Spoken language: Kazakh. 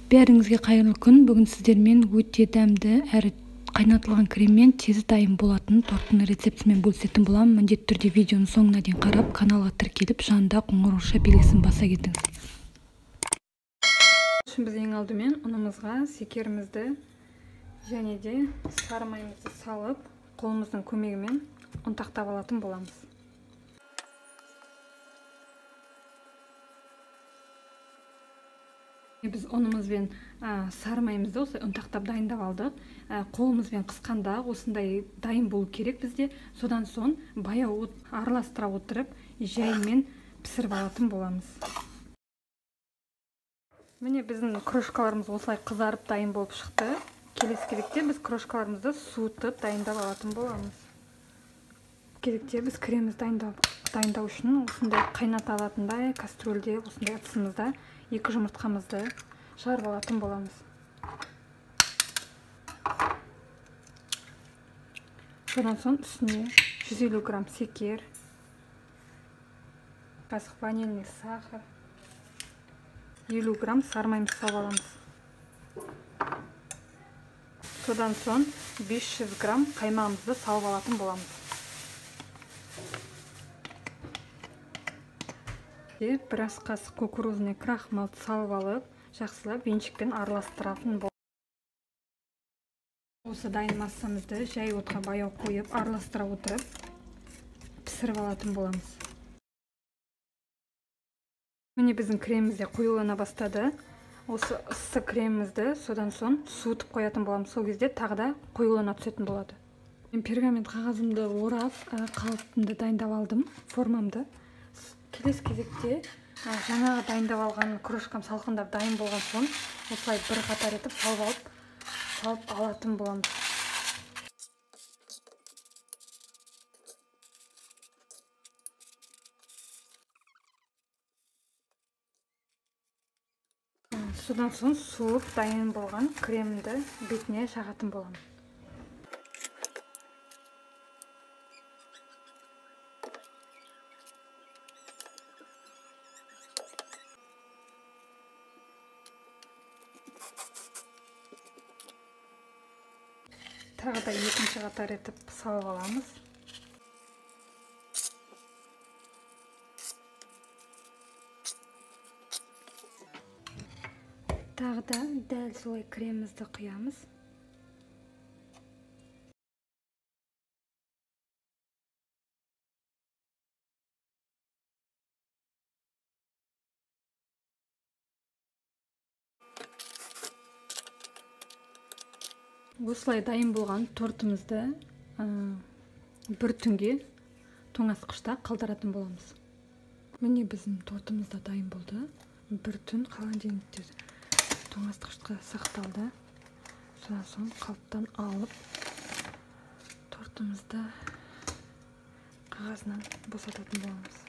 Бәріңізге қайырлы күн. Бүгін сіздермен өте дәмді әрі қайнатылған креммен тез дайын болатын торттың рецептімен бөлісетін боламын. Міндетті түрде видеоның соңына дейін қарап, каналға тіркеліп, жанында қоңырауша белгісін баса кетіңіз. Біз ең алдымен ұнымызға секерімізді және де сары майымызды салып, қолымыздың көмегімен ұнтақтап алатын боламыз. Біз ұнымызбен сары майымызды осылай ұнтақтап дайындап алдық. Қолымызбен қысқанда осындай дайын болу керек бізде. Содан соң баяу араластыра отырып, жаймен пісіріп алатын боламыз. Міне біздің крошкаларымыз осылай қызарып дайын болып шықты. Келесі кезекте біз крошкаларымызды суытып дайындап алатын боламыз. Кезекте біз кремімізді дайындау үшін осындай қайната алатындай кастрюльде, осындай ыдысымызда 2 жұмыртқамызды шығарып алатын боламыз. Содан соң үстіне 150 грамм секер, қасық ванильный сахар, 50 грамм сары майымызды салып аламыз. Содан соң 500 грамм қаймағымызды салып алатын боламыз. Біраз қасық кукурузный крахмалды салып алып, жақсылап венчикпен араластыратын боламыз. Осы дайын массамызды жай отқа баяу қойып, араластыра отырып, пісіріп алатын боламыз. Міне біздің креміміз де қоюлана бастады. Осы ыссы кремімізді содан соң суытып қоятын боламыз. Сол кезде тағы да қоюлана түсетін болады. Мен пергамент қағазымды орап, қалыптымды дайындап алдым, формамды. Келесі кезекте жаңағы дайындап алған крошкам салқындап дайын болған соң осылай бір қатар етіп салып алатын боламыз. Содан соң суып дайын болған кремді бетіне жағатын боламын. Тағы да екінші қатар етіп салып аламыз. Тағы да дәл солай кремімізді құямыз. Осылай дайын болған тортымызды бір түнге тоңазытқышта қалдыратын боламыз. Міне біздің тортымыз да дайын болды. Бір түн холодильникте тоңазытқышта сақталды. Содан соң қалыптан алып тортымызды қағазынан босататын боламыз.